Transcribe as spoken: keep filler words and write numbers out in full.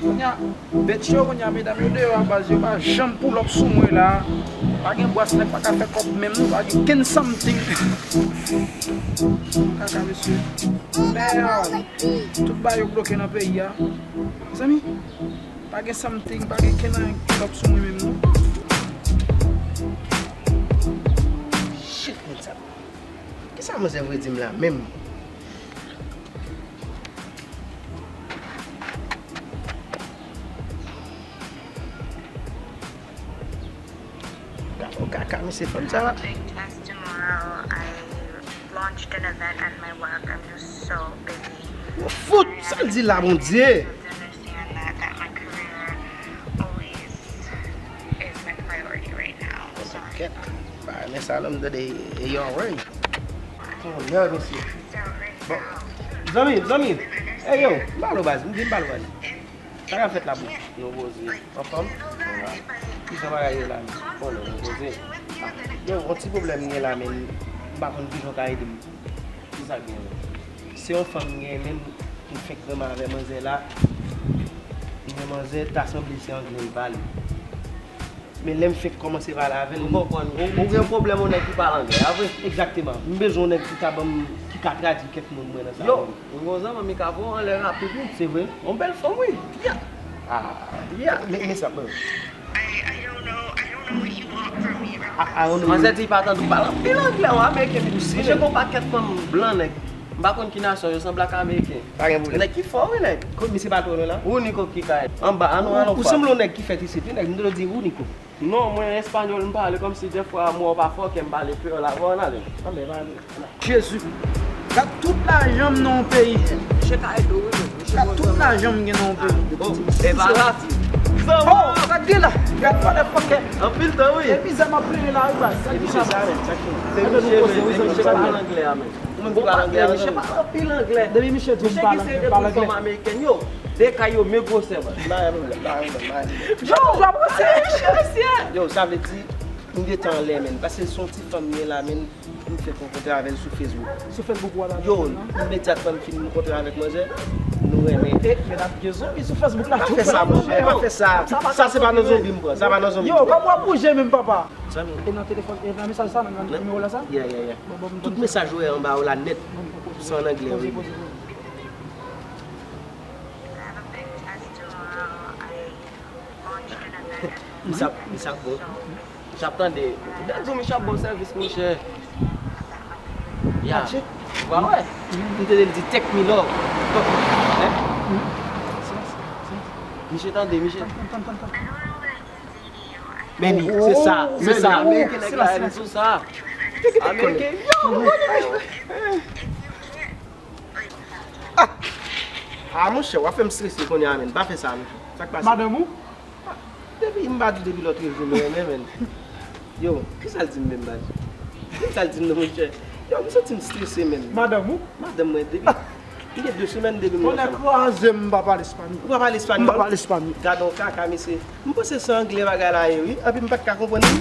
Kounye a, bèt yo, kounye a, medam yo deyò a baz, yo pa janm pull up sou mwen la. Pa gen bwès, nèg pa ka fè kòb menm, nou pa gen kenn something. Kaka, mesye. Mèd, tout bagay yo bloke nan peyi a. Mezanmi, pa gen something, pa gen kenn pull up sou mwen menm, non. Shit, men sa. Kisa manzè vle di m la menm? Gad yon kaka, mesye, fanm sa. Big test tomorrow. I launched an event at my work. I'm just so busy. Ou fout, sa l di la, Bondye? Understand that, that my career always is my priority right now. So kèt, pa renmen sa non, m tande e yon rèy. Ton lè, mesye. Bon, zanmi, zanmi. Ey, yo, m pale w baz, m vin pale w baz. Sa k ap fèt la, bro? Nou poze. Anfòm? Kijan bagay yo la, men? Konnen, nou poze. Yo, yon ti pwoblèm m gen la, men m pa konn kijan w ka ede m. Kisa k gen, men? Se yon fanm m gen, men m fenk renmen avè manzè la. Men manzè ta sanble se anglè l pale. Men lè m fenk kòmanse pale avè l, m konprann. Ou, ou gen pwoblèm yon nèg ki pale anglè, a vre? Egzakteman. M bezwen yon nèg ki ka ban m, ki ka tradui kèk mo mwen nan sa. Yo, mwen gen yon zanmi m, li ka voye w anlè rapid, wi. Se vre? Yon bèl fanm, wi. Yeah. Ah, yeah. Men, men sa, bro. I, I don't know what you want from me, Ralph. I, I don't know. Manzè di pa tande w pale anpil anglè, w ameriken, men misye gen yon pakèt fanm blan, nèg. M pa konn ki nasyon, yo sanble ak ameriken. Pa gen pwoblèm. Nèg ki fò, wi, nèg. Kot misye patwon nou la? Ou Niko ki kay. Anba, an nou, an nou. Ou sanble yon nèg ki fèt isit, wi, nèg. M te di ou Niko. Non, mwen espanyòl m pale kòmsi dèfwa mwen pa fò kè m pale kreyòl avè w, ann ale. Ann ale, ann ale. Jezi. Gad tout lajan m nan yon peyi. Misye ka ede w, wi, men. Gad tout lajan m gen nan yon peyi. Bon, e pa rasis. Oh, sa k gen la? Gad motherfucker. Anpil tan, wi. E mizè m ap rele la, wi, baz. Sa k gen la? Se misye sa, men. Sa k gen. Se misye, men. Se misye pa pale anglè a, men. Ou menm ki pale anglè a, misye pale anpil anglè. Depi misye di m pale anglè, m pale anglè. Ameriken yo. De kay yo men gwosè, baz. Pa gen pwoblèm, pa gen pwoblèm, pa gen pwoblèm. Yo, w ap ranse misye, mesye. Yo, sa vle di, m gentan anlè, men. Paske se yon ti fanm m gen la, men. M fenk rankontre avè l sou Facebook. Sou Facebook ou wè la? Yo, imedyatman m fin rankontre avèk manzè, nou renmen. E, medam, gen zonbi sou Facebook la tou. Pa fè sa, monchè, pa fè sa. Sa se pa nan zonbi m pran, sa pa nan zonbi m pran. Yo, kòman w ap bouje menm, papa? Zanmi. E nan telefòn, e nan mesaj sa, nan nimewo la sa? Yeah, yeah, yeah. Bon, bon, bon. Tout mesaj ou wè anba yo la nèt. Bon, bon, bon. Se an anglè, wi. Poze, poze, poze. Misye ap, misye ap bon. Misye ap tande. Dèk di w misye ap bon sèvis, monchè. Ya. Ou pa wè? M te di l di take me love. Hein? Misye tande, misye. Men li, se sa, se sa. Ameriken nèg la, li sou sa. Ameriken, yo, yo. Ah! Ah, monchè, w ap fè m strese kounye a, menn. Pa fè sa, monchè. Sa k pase? Madanm ou? Ah, depi, m pa di depi lòt jou, m renmen, menn. Yo, kisa l di m menm, baz? Kisa l di m non, monchè? Yo, m santi m strese, menn. Madanm ou? Madanm mwen, depi, m gen de semèn depi m wè sa. Tonnè kraze m, m pa pale espanyòl. Ou pa pale espanyòl? M pa pale espanyòl. Gad on kaka, mesye. M panse se anglè bagay la ye, wi. Epi m pa t ka konprann li.